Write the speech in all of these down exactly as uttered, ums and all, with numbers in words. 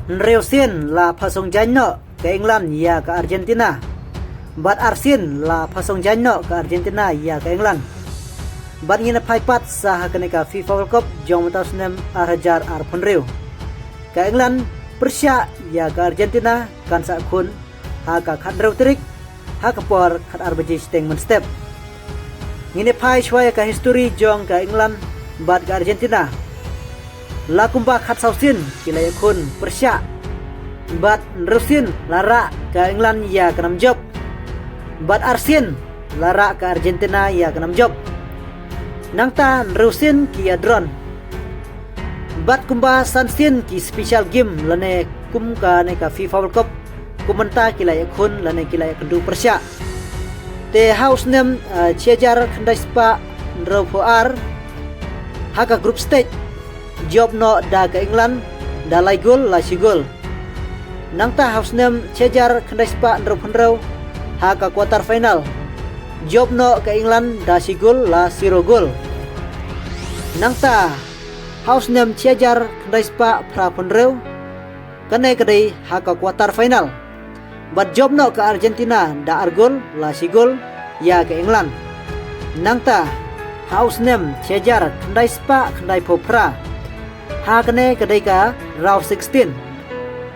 Hynriew sien la phasong jaiñ noh ka England ïa ka Argentina. Bad ar sien la phasong jaiñ noh ka Argentina ïa ka England. Bad ngin ïa phai pat sa ha kane ka FIFA World Cup jong mynta u snem ar hajar arphew hynriew. Ka England pyrshah ïa ka Argentina kan sa khun ha ka khathynriew tarik ha ka por khatar baje shiteng mynstep. Ngin ïa phai shuwa ïa ka history jong ka England bad ka Argentina. La kumba khatsaw sien ki la ïakhun pyrshah. Bad hynriew sien la rah ka England ïa ka nam jop. Bad ar sien la rah ka Argentina ïa ka nam jop. Nangta hynriew sien ki ïa draw. Bad kumba san sien ki special game lane kum kane ka FIFA World Cup, kum mynta ki la ïakhun lane ki la ïakynduh pyrshah. Te ha u snem, eh, shi hajar khyndai spah hynriewphew ar, ha ka group stage, jop noh da ka England da lai gol la shi gol. Nangta ha u snem shi hajar khyndai spah hynriewphew hynriew, ha ka quarter final, jop noh ka England da shi gol la zero gol. Nangta ha u snem shi hajar khyndai spah phraphew hynriew, kane ka dei ha ka quarter final. Bad jop noh ka Argentina da ar gol la shi gol ïa ka England. Nangta ha u snem shi hajar khyndai spah khyndaiphew phra, ha kane ka dei ka round sixteen,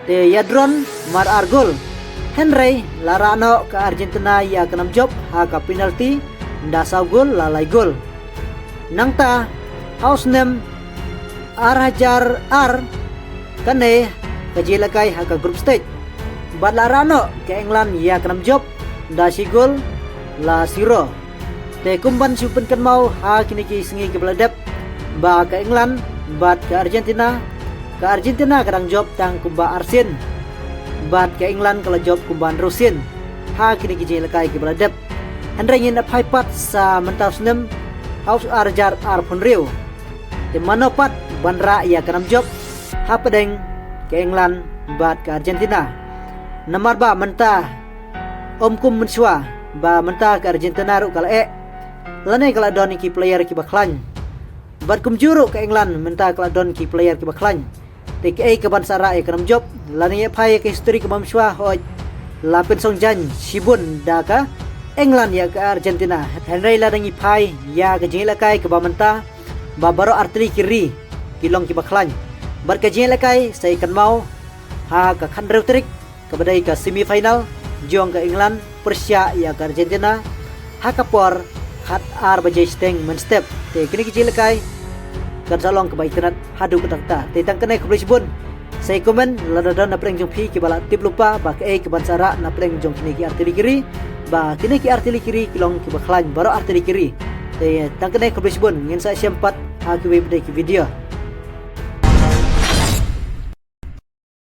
te ïa draw mar ar gol. Hynrei la rah noh ka Argentina ïa ka nam jop ha ka penalty da saw gol la lai gol. Nangta ha u snem ar hajar ar, kane ka jingïalehkai ha ka group stage. Bad la rah noh ka England ïa ka nam jop da shi gol la zero. Te kum ban shu pynkynmaw ha kine ki sngi kiba la dep, ba ka England bad ka Argentina, ka Argentina ka dang jop tang kumba ar sien, bad ka England ka la jop kumba hynriew sien ha kine ki jingïalehkai kiba la dep. Hynrei ngin ïa phai pat sa mynta u snem, ha u ar hajar arphew hynriew. Te mano pat ban rah ïa ka nam jop hapdeng ka England bad ka Argentina. Namar ba mynta ym kum mynshuwa, ba mynta ka Argentina ruh ka la eh, lane ka la don ki player kiba khlaiñ. Bad kumjuh ruh ka England mynta ka la don ki player kiba khlaiñ. Te kaei kaban sa rah ïa ka nam jop? Lada ngi ïa phai ïa ka history kaba mynshuwa, hooid, la pynsong jaiñ shibun da ka England ïa ka Argentina. Hynrei lada ngi phai ïa ka jingïalehkai kaba mynta, ba baroh artylli ki ri ki long kiba khlaiñ. Bad ka jingïalehkai sa ïakynmaw ha ka khathynriew tarik, kaba dei ka semi final jong ka England pyrshah ïa ka Argentina ha ka por khatar baje shiteng mynstep. Te kine ki jingïalehkai kan sa long kaba itynnad haduh katta katta. Te tang kane, khublei shibun. Sa ïa comment lada don napdeng jong phi kiba la tip lypa ba kaei kaban sa rah napdeng jong kine ki artylli ki ri, ba kine ki artylli ki ri ki long kiba khlaiñ baroh artylli ki ri. Te tang kane, khublei shibun, ngin sa ïashem pat ha kiwei pat de ki video.